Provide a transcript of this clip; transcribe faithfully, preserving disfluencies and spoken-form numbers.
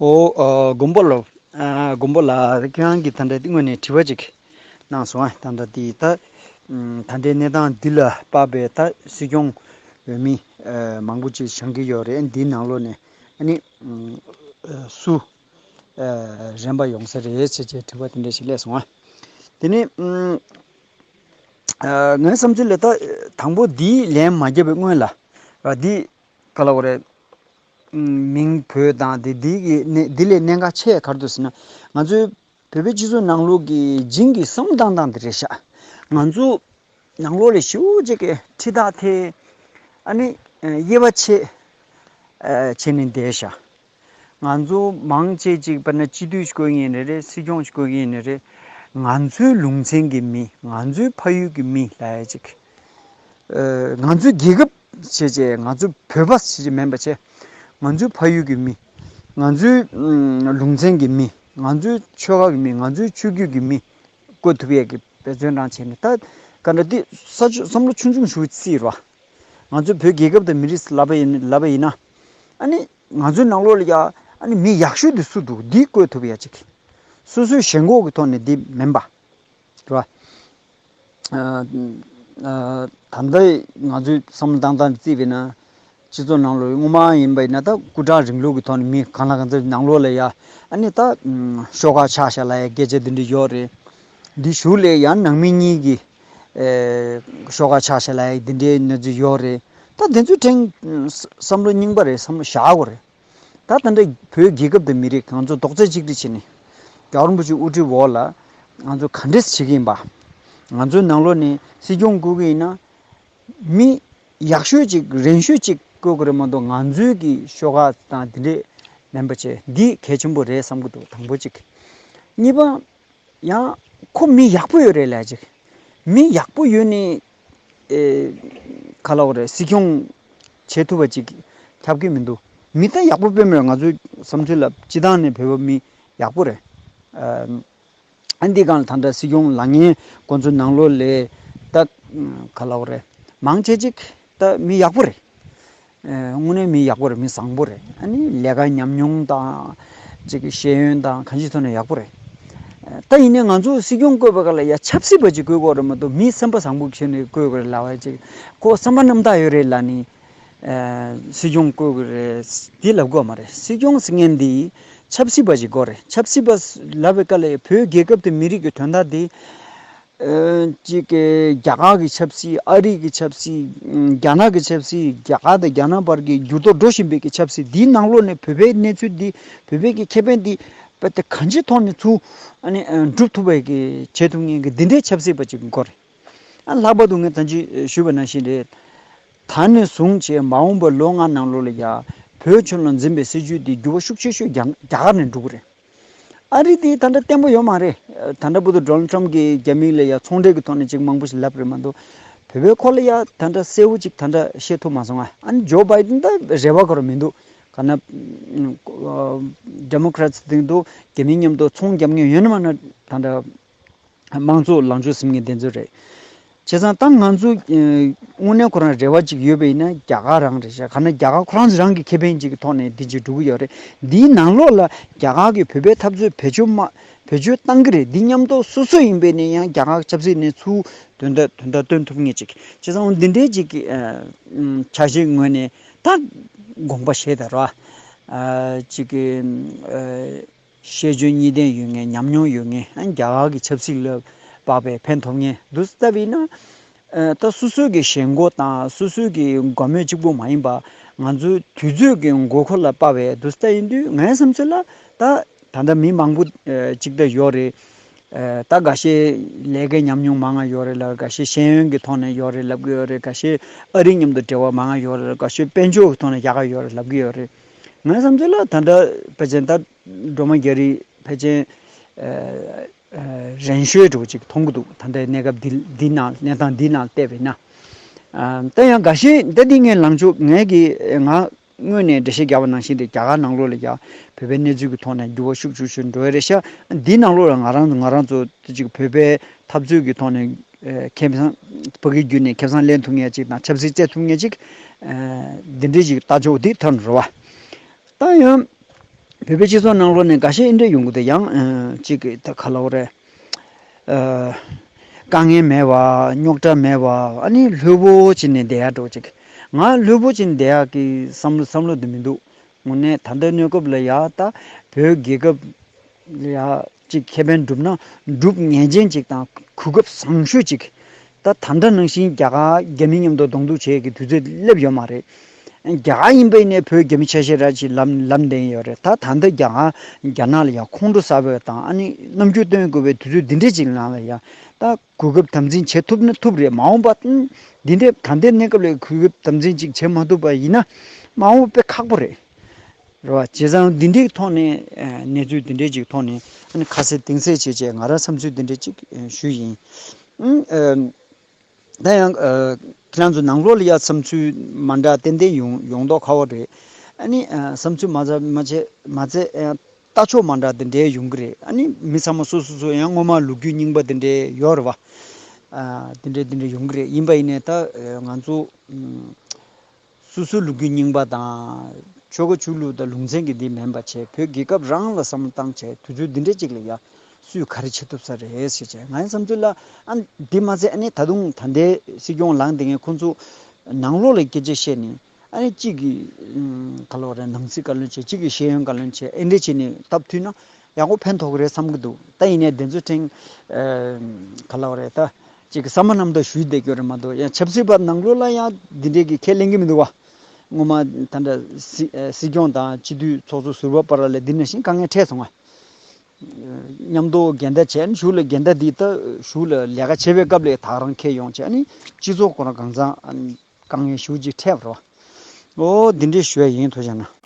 ཨོ། ཨ། མགོན་པོ་ལགས། ཨ། མགོན་པོ་ལགས། ཁྱེད་རང་གིས་ད་ལྟ་དངོས་གནས་དྲི་བ་ཅིག་གནང་སོང་ཨ། ད་ལྟ་འདི་ད། ཨམ། ད་ལྟའི་གནས་སྟངས་འདི་ལ་དཔག་པའི་ད་སྲིད་སྐྱོང་འོས་མི། ཨ། མང་པོ་ཅིག་བཞེངས་ཀྱི་ཡོད་རེད། འདིའི་ནང་ལོགས་ནས་ཨ་ནི། ཨམ། ཨ། སུ། ཨ། རན་པ་ཡོང་ས་རེད་ཟེར་བྱས་དྲི་བ་དེ་འདྲ་ཞིག་སླེབས་སོང་ཨ། དེ་ནས། ཨམ། ཨ། ངའི་བསམ་ཚུལ་ལ་ད་དང་པོ་འདིའི་ལན་མ་བརྒྱབ་པའི་སྔོན་ལ། ཨ། འདི་ག་ལབ་དགོས་རེད། ཨམ། མིང་བོས་དང་དེ་འདི་གི་གནད། འདི་ལས་གནད་འགག་ཆེ་ག་རེ་འདུག་ཟེར་ན། ང་ཚོའི་བོད་པའི་སྤྱི་ཚོགས་ནང་ལོགས་ཀྱི་བྱིངས་ཀྱི་བསམ་བློ་བཏང་སྟངས་དེ་རེད་ཤག་ང་ཚོ་ནང་ལོགས་ལ་ཞེ་པོ་ཅིག་གི་ཁྲི་ཐག་འཐེན། ཨ་ནི། ཨ། དབྱེ་བ་ཕྱེ། ཨ། བྱས་ནས་བསྡད་ཤག་ང་ཚོ་མང་ཆེ་ཅིག་དཔེར་ན་སྤྱི་འཐུས་ཤིག་བསྐོ་གི་ཡིན་ནི་རེད། སྲིད་སྐྱོང་ཞིག་བསྐོ་གི་ཡིན་ནི་རེད། ང་ཚོའི་ལུང་ཚན་གྱི་མི། ང་ཚོའི་ཕ་ཡུལ་གྱི་མི་ལབ་ཡ་ཅིག་ཨ། ང་ཚོའི་རྒྱལ་ཁབ་བྱས་བྱས། ང་ཚོ་བོད་པ་བྱས་བྱས་མིན་པ་བྱས། ང་ཚོའི་ཕ་ཡུལ་གྱི་མི། ང་ཚོའི། ཨམ། ལུང་ཚན་གྱི་མི། ང་ཚོའི་ཆོལ་ཁ་གི་མི། ང་ཚོའི་ཆོས་བརྒྱུད་ཀྱི་མི་བསྐོ་ཐུབ་ཡས་ཀྱི་འབད་བརྩོན་རང་བྱས་ནས། ད་ག་འདྲ་འདི་ས་ཆུ་བསམ་བློ་ཆུང་ཆུང་ཞིག་བརྩིས་རོགས། ང་ཚོའི་བོད་རྒྱལ་ཁབ་དང་མི་རིགས་ལབ་པ་ཡིན། ལབ་པ་ཡིན་ན། ཨ་ནི་ང་ཚོའི་ནང་ལོགས་ལ་ཡ། ཨ་ནི་མི་ཡག་ཤོས་འདི་སུ་འདུག་འདི་བསྐོ་ཐུབ་ཡ་ཅིག་སོ་སོའི་ཞེན་ཁོག་གི་ཐོག་ནས་འདི་མིན་པ། རེད་པ། ཨ། ཨ། ད་ལྟ་ང་ཚོའི་བསམ་བློ་བཏང་སྟངས་བརྩིས་པས་ན། སྤྱི་ཚོགས་ནང་ལོགས་སྔོན་མ་ཡིན་པ་ཡིན་ན། ད་སྐུ་དྲག་རིང་ལུགས་ཀྱི་ཐོག་ནས་མི་གང་ལ་གང་འཚམ་ནང་ལོགས་ལ་ཡ། ཨ་ནི་ད། ཨམ། ཤོག་ཁག་ཆགས་བཞག་ལབ་ཡ་སྐད་ཆ་འདི་འདྲ་ཡོད་རེད། འདི་གཞུག་ལ་ཡང་ནང་མི་གཉིས་ཀྱི། ཨེ། ཤོག་ཁག་ཆགས་བཞག་ལབ་ཡ་འདི་འདྲའི་གནས་ཚུལ་ཡོད་རེད། ད་དེ་ཚོའི་ཕྲན། ཨམ། བསམ་བློ་རྙིང་པ་རེད། བསམ་བློ་བཞག་དགོས་རེད། ད་ད་ལྟ་བོད་རྒྱལ་ཁབ་དང་མི་རིགས་ང་ཚོ་རྡོག་རྩ་གཅིག་སྒྲིལ་བྱས་ནས། རྒྱལ་བ་རིན་པོ་ཆེའི་དབུ་ཁྲིད་འོག་ལ་ང་ཚོ་ག་འདྲས་བྱེད་ཀྱི་ཡིན་པ། ང་ཚོའི་ནང་ལོགས་ནས་སྲིད་སྐྱོང་བསྐོ་གི་ཡིན་ན། མི་ཡག་ཤོས་ཅིག་རན་ཤོས་ཅིག་བསྐོ་དགོས་རེད་མ་གཏོགས། ང་ཚོའི་གི་ཤོག་ཁག་དང་དེ་འདྲས་མིན་པ་བྱས། འདི་གལ་ཆེན་པོ་རེད་བསམ་གྱི་འདུག་དང་པོ་གཅིག་གཉིས་པ། ཡང་ཁོ་མི་ཡག་པོ་ཡོད་རེད་ལབ་ཅིག་མི་ཡག་པོ་ཡོད་ནི། ཨེ། ག་ལབ་དགོས་རེད། སྲིད་སྐྱོང་བྱེད་ཐུབ་པ་ཅིག་ཁྱབ་ཀྱི་མི་འདུག་མི་ད་ཡག་པོ་དཔེ་མེད། ང་ཚོའི་བསམ་ཚུལ་ལ་སྤྱི་བཏང་ནས་བོད་པ་མི་ཡག་པོ་རེད། ཨ། ཨ། འདི་སྒང་ལ་ད་ལྟ་སྲིད་སྐྱོང་ལངས་མཁན་ཁོ་ཚོའི་ནང་ལོགས་ལ་ད། ག་ལབ་དགོས་རེད། མང་ཆེ་ཅིག་ད་མི་ཡག་པོ་རེད། ཨེ། དངོས་གནས་མི་ཡག་པོ་རེད། མི་བཟང་པོ་རེད། ཨ་ནི་ལས་ཀ་ཉམས་མྱོང་དང་། ཅིག་གི་ཤེས་ཡོན་དང་གང་ཅིའི་ཐོག་ནས་ཡག་པོ་རེད། ཨེ། ད་ཡིན་ནའི་ང་ཚོ་སྲིད་སྐྱོང་བསྐོས་པའི་སྐབས་ལ་ཡ་ཆབ་སྲིད་པ་ཅིག་བསྐོས་དགོས་རེད་མ་གཏོགས། མི་བསམ་པ་བཟང་པོ་བྱས་ནས་བསྐོས་དགོས་རེད་ལབ་པ་ཅིག་ཁོ་བསམ་པ་རྣམ་དག་ཡོད་རེད་ལབ་ནི། ཨེ། སྲིད་སྐྱོང་བསྐོས་དགོས་རེད་འདི་ལབ་དགོས་མ་རེད། སྲིད་སྐྱོང་ཟེར་མཁན་འདི་ཆབ་སྲིད་པ་ཅིག་དགོས་རེད། ཆབ་སྲིད་པ་ལབ་པའི་སྐབས་ལ་ཡ་བོད་རྒྱལ་ཁབ་དང་མི་རིགས་ཀྱི་དོན་དག་འདི། ཨ། གཅིག་གི་རྒྱ་གར་གྱི་ཆབ་སྲིད། ཨ་རི་གི་ཆབ་སྲིད། ཨ། རྒྱ་ནག་གི་ཆབ་སྲིད། རྒྱ་གར་དང་རྒྱ་ནག་བར་གྱི་འགྱུར་ལྡོག་འགྲོ་བཞིན་པའི་གི་ཆབ་སྲིད་འདིའི་ནང་ལོགས་ནས་བོད་པའི་གནས་ཚུལ་འདི། བོད་པའི་གི་ཁེ་ཕན་འདི་རྦད་དེ་གང་ཅིའི་ཐོག་ནས་ཚུར། ཨ་ནི། ཨ། སྒྲུབ་ཐུབ་པའི་གི་བྱེད་ཐུབ་མཁན་གྱི་འདི་འདྲའི་ཆབ་སྲིད་པ་ཅིག་དགོས་རེད། ཨ། ལྷག་པར་དུ་ངས་ད་ཅི་ཞུས་པ་ནང་བཞིན་རེད། ད་ནས་བཟུང་བྱས་མ་འོངས་པའི་ལོ་ལྔ་ནང་ལོགས་ལ་ཡ་བོད་ཕྱོགས་ལ་འཛིན་པའི་སྲིད་བྱུས་འདི་འགྱུར་བ་ཤུགས་ཆེ་ཤོས་རྒྱ། རྒྱ་གར་ནས་འགྲོ་གི་རེད། ཨ་རི་དེ་ད་ལྟ་བརྟན་པོ་ཡོད་མ་རེད། ད་ལྟ་བར་དུ་ཌོ་ནལ་ཊམ་གྱིས་རྒྱ་མི་ལ་ཡ་ཚོང་འབྲེལ་གྱི་ཐོག་ནས་ཅིག་མང་པོ་ཞིག་ལབ་རེད་མ་གཏོགས། བོད་པའི་སྐོར་ལ་ཡ་ད་ལྟ་གསལ་བོ་ཅིག་ད་ལྟ་བཤད་ཐུབ་མ་སོང་ང་། ཨ་ནི་ཇོ་བྷའི་ཌེན་ད་རེ་བ་ག་རེ་མི་འདུག་ག་ན། ཌེ་མོ་ཀེ་རེ་ཊི་སྟེང་དུ་རྒྱ་མིའི་མཉམ་དུ་ཚོང་རྒྱབ་མཁན་ཡོད་ན་མེད་ན་ད་ལྟ། དམངས་གཙོ་ལངས་ཕྱོགས་ཟེར་མཁན་དེ་ཚོ་རེད། བྱས་ཙང་ད་ང་ཚོ། ཨ། དངོས་གནས་ཁོ་རང་རེ་བ་ཅིག་ཡོད་པ་ཡིན་ན་རྒྱ་གར་རང་རེད་ཤག་ག་ན་རྒྱ་གར་ཁོ་རང་ཚོ་རང་གི་ཁེ་ཕན་ཅིག་གི་ཐོག་ནས་འདི་ཅིག་འགྲོ་གི་ཡོད་རེད། འདིའི་ནང་ལོགས་ལ་རྒྱ་གར་གྱིས་བོད་པའི་འཐབ་རྩོད་བེད་སྤྱོད་མ། བེད་སྤྱོད་བཏང་གི་རེད། འདི་མཉམ་དུ་སོ་སོ་ཡིན་པས་ནས་ཡང་རྒྱ་གར་ཆབ་སྲིད་ནས་ཚུར་དོན་དག་དོན་དག་སྟོན་ཐུབ་མཁན་ཅིག་བྱས་ཙང་འདི་འདྲའི་ཅིག་གི། ཨ། ཕྱག་བཞེས་ངོས་ནས་ད་དགོངས་པ་བཞེས་དང་རོ། ཨ། ཅིག་གི། ཨ། ཤེས་འཇོན་གཉིས་ལྡན་ཡོད་མཁན། ཉམས་མྱོང་ཡོད་མཁན། ཨ། རྒྱ་གར་གྱི་ཆབ་སྲིད་ལ་དཔག་པའི་ཕན་ཐོགས་མཁན་འདུག་ལྟ་བུ་ཡིན་ན། ཨ། ད་སོ་སོའི་གི་ཞེན་ཁོག་དང་སོ་སོའི་གི་དགའ་མོས་གཅིག་པུ་མ་ཡིན་པ། ང་ཚོའི་དུས་ཚོད་ཀྱི་དགོས་མཁོ་ལ་དཔག་པའི་འདུག་ལྟ་ཡིན་དུས། ངའི་བསམ་ཚུལ་ལ་ད་ད་ལྟ་མི་མང་པོ། ཨ། ཅིག་ད་ཡོད་རེད། ཨ། ད་འགའ་ཤས་ལས་ཀའི་ཉམས་མྱོང་མང་ང་ཡོད་རེད་ལབ། འགའ་ཤས་ཤེས་ཡོན་གྱི་ཐོག་ནས་ཡོད་རེད་ལབ་གི་ཡོད་རེད། འགའ་ཤས་ཨ་རི་མཉམ་དུ་འབྲེལ་བ་མང་ང་ཡོད་རེད། འགའ་ཤས་དཔལ་འབྱོར་གྱི་ཐོག་ནས་ཡག་ག་ཡོད་རེད་ལབ་གི་ཡོད་རེད། ངའི་བསམ་ཚུལ་ལ་ད་ལྟ་ཕལ་ཆེར་ད་སྒྲོལ་མ་རྒྱ་རི་ཕལ་ཆེར། ཨ། ཨ། རན་ཤོས་འདྲ་བོ་ཅིག་མཐོང་གི་འདུག་ད་ལྟའི་གནས་སྐབས་འདི། འདི་ནང་། གནས་སྟངས་འདི་ནང་བལྟས་པས་ན། ཨ། ད་ཡང་འགའ་ཤས་ད་འདི་ངའི་ལངས་ཕྱོགས། ངའི་གི། ང་དངོས་ནས་འགྲེལ་བཤད་རྒྱག་པ་ནང་བཞིན་དེ་རྒྱ་གར་ནང་ལོགས་ལ་ཡ་བོད་པའི་གནས་ཚུལ་གྱི་ཐོག་ནས་འགྱུར་བ་ཤུགས་ཆེ་ཤོས་འགྲོ་ཡ་རེད་ཤག་འདི་ནང་ལོགས་ལ་ང་རང་ཚོ། ང་རང་ཚོ་ཅིག་བོད་པའི་འཐབ་རྩོད་ཀྱི་ཐོག་ནས། ཨ། ཁེ་བཟང་། ཕ་གི་བརྒྱུད་ནས་ཁེ་བཟང་ལེན་ཐུབ་མཁན་ཅིག་དང་ཆབ་སྲིད་རྩེད་ཐུབ་མཁན་ཅིག་ཨ། འདི་འདྲའི་ཅིག་ལྟ་ཕྱོགས་འདི་ཐོན་རེད་བ། ད་ཡང་ བོད་པའི་སྤྱི་ཚོགས་ནང་ལོགས་ནས་འགའ་ཤས་འདི་འདྲ་ཡོང་གི་འདུག་ཡང་ཨ་གཅིག་གི་ད་ག་ལབ་དགོས་རེད། ཨ་དཀའ་ངལ་མེད་པ། རྙོག་དྲ་མེད་པ། ཨ་ནི་ལྷོད་པོ་བྱས་ནས་བསྡད་ཡག་འདྲ་བོ་ཅིག་ང་ལྷོད་པོ་བྱས་ནས་བསྡད་ཡག་གི་བསམ་བློ་བསམ་བློ་འདི་མི་འདུག་དངོས་གནས་ད་ལྟའི་གནས་སྐབས་ལ་ཡ་ད་བོད་རྒྱལ་ཁབ་ལ་ཡ་ཅིག་ཁེ་ཕན་སྒྲུབ་ན་སྒྲུབ་ངེས་ཅན་ཅིག་དང་གོ་སྐབས་བཟང་ཤོས་ཅིག་ད་ད་ལྟ་ནང་བཞིན་རྒྱ་གར་རྒྱ་མི་མཉམ་དུ་གདོང་ཐུག་བྱེད་ཀྱི་དུས་ཚོད་སླེབས་ཡོད་མ་རེད། རྒྱ་གར་ཡིན་པ་ཡིན་ནའི་བོད་རྒྱ་མི་ཆ་ཤས་ར་ཅིག་ལམ་ལམ་བསྟན་ཡོད་རེད། ད་ད་ལྟ་རྒྱ་གར་རྒྱ་ནག་ལ་ཡ་ཁོང་ཁྲོ་ཟ་བའི་དང་ཨ་ནི་རྣམ་འགྱུར་སྟོན་དགོས་པའི་དུས་ཚོད་འདི་འདྲས་ཅིག་ནང་ལ་ཡ་ད་གོ་སྐབས་དམ་འཛིན་བྱེད་ཐུབ་ན་ཐུབ་རེད། མ་འོངས་པ་འདི་འདྲས་ད་ལྟའི་གནས་སྐབས་ལ་གོ་སྐབས་དམ་འཛིན་ཅིག་བྱེད་མ་ཐུབ་པ་ཡིན་ན་མ་འོངས་པ་དཔེ་ཁག་པོ་རེད། རེད་བ། བྱས་ཙང་འདི་འདྲའི་ཐོག་ནས་ཨ་གནས་ཚུལ་འདི་འདྲའི་ཅིག་ཐོག་ནས་ཨ་ནི་ཁ་གསལ་གཏིང་གསལ་བྱས་བྱས་ང་རང་བསམ་ཚུལ་འདི་འདྲའི་ཅིག་ཨ་ཞུས་ཡིན། ཨ་ཨ་ད་ཡང་ཨ་ཁྱེད་རང་ཚོ་ནང་ལོགས་ལ་ཡ་བསམ་ཚུལ་མ་འདྲ་ཏན་ཏན་ཡོང་ཡོང་མདོག་ཁ་པོ་རེད། ཨ་ནི་ཨ་བསམ་ཚུལ་མ་ཚ་མ་བྱས་མ་ཚད་ཨ་ལྟ་ཕྱོགས་མ་འདྲ་འདི་འདྲའི་ཡོང་གི་རེད། ཨ་ནི་མི་ཚང་མ་སོ་སོ་སོ་ཡང་སྔོན་མ་ལོ་རྒྱུས་རྙིང་པ་འདི་འདྲའི་ཡོད་རེད་བ། ཨ་འདི་འདྲའི་འདི་འདྲའི་ཡོང་གི་རེད། ཡིན་པ་ཡིན་ནའི་ད་ཨ་ང་ཚོ་ཨ་སོ་སོའི་ལོ་རྒྱུས་རྙིང་པ་དང་ཆོལ་ཁ་ཆོས་ལུགས་དང་ལུང་ཚན་གྱི་འདི་མིན་པ་བྱས་བོད་རྒྱལ་ཁབ་རང་ལ་བསམ་བློ་བཏང་བྱས་དུས་ཚོད་འདི་འདྲའི་ཅིག་ལ་ཡ་སུས་ག་རེ་བྱེད་ཐུབ་ས་རེད་ཟེར་བྱས་ངའི་བསམ་ཚུལ་ལ་ཨ་འདི་མ་ཚད་ཨ་ནི་ད་དུང་ད་ལྟའི་སྲིད་སྐྱོང་ལངས་བསྡད་མཁན་ཁོང་ཚོ་ནང་ལོགས་ལ་སྐད་ཆ་བཤད་ནས་ཨ་ནི་གཅིག་གིས་ཨམ་ག་ལབ་རེད། ནང་སྲིད་བཀའ་བློན་བྱས། གཅིག་གིས་ཤེས་ཡོན་བཀའ་བློན་བྱས། ཨེ་འདྲས་བྱས་ནས་སྟབས་མཐུན་ན་ཡག་པོ་ཕན་ཐོགས་ཀྱི་རེད་བསམ་གྱི་འདུག་ད་ཡིན་ནའི་དེ་ཚོ་ཕྲན་ཨ་ག་ལབ་རེད། ད་གཅིག་གི་བསམ་པ་རྣམ་དག་ཞུས་བསྡད་རྒྱུ་རེད་མ་གཏོགས་ཡང་ཆབ་སྲིད་པ་ནང་ལོགས་ལ་ཡང་འདི་འདྲས་ཀྱི་ཁས་ལེན་གྱི་མི་འདུག་བ། སྔོན་མ་ད་ལྟ་སྲིད་ཨ་སྲིད་སྐྱོང་དང་སྤྱི་འཐུས་ཚོགས་གཙོ་ཟུར་པ་བར་ལ་འདི་ནང་བཞིན་དཀའ་ངལ་འཕྲད་སོང་ང་། མཉམ་དུ་འགལ་ཟླ་བྱས་ནས་གཞུག་ལ་འགལ་ཟླ་འདི་ད་གཞུག་ལ་ལས་ཀ་བྱེད་པའི་སྐབས་ལ་ད་ག་རང་འཁེལ་ཡོང་བྱས་ནས་སྤྱི་ཚོགས་ཁོ་རང་གང་ཚང་དཀའ་ངལ་ཞེ་པོ་ཅིག་འཕྲད་པ་རེད་བ། ཨོ་འདི་འདྲས་ཞུ་ཡ་ཡིན། ཐུགས་རྗེ་གནང་།